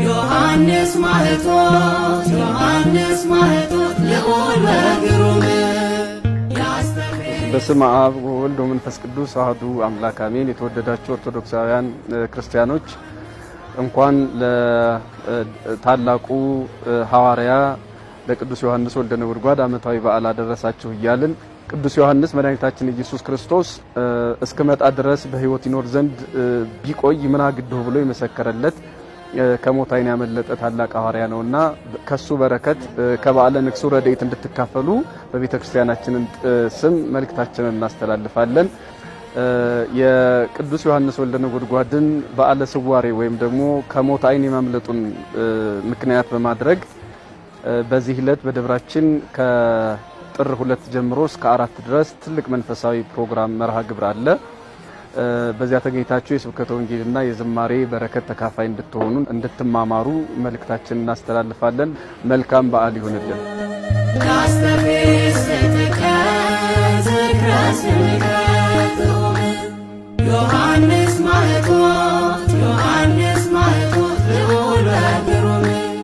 ዮሐንስ ማህቶት ዮሐንስ ማህቶት ልዑል ወግሩም። በስመ አብ ወወልድ ወመንፈስ ቅዱስ አሐዱ አምላክ አሜን። የተወደዳችሁ ኦርቶዶክሳውያን ክርስቲያኖች፣ እንኳን ለታላቁ ሐዋርያ ለቅዱስ ዮሐንስ ወልደ ነጎድጓድ ዓመታዊ በዓል አደረሳችሁ እያልን፣ ቅዱስ ዮሐንስ መድኃኒታችን ኢየሱስ ክርስቶስ እስክመጣ ድረስ በሕይወት ይኖር ዘንድ ቢቆይ ምን አግድሁ ብሎ የመሰከረለት፣ ከሞት ዓይን ያመለጠ ታላቅ ሐዋርያ ነውና ከሱ በረከት ከበዓለ ንግሱ ረድኤት እንድትካፈሉ በቤተ ክርስቲያናችን ስም መልእክታችንን እናስተላልፋለን። የቅዱስ ዮሐንስ ወልደ ነጎድጓድን በዓለ ስዋሬ ወይም ደግሞ ከሞት ዓይን የማምለጡን ምክንያት በማድረግ በዚህ ዕለት በደብራችን ከጥር 2 ጀምሮ እስከ 4 ድረስ ትልቅ መንፈሳዊ ፕሮግራም መርሃ ግብር አለ። በዚያ ተገኝታችሁ የስብከተ ወንጌልና የዝማሬ በረከት ተካፋይ እንድትሆኑ፣ እንድትማማሩ መልእክታችንን እናስተላልፋለን። መልካም በዓል ይሁንልን።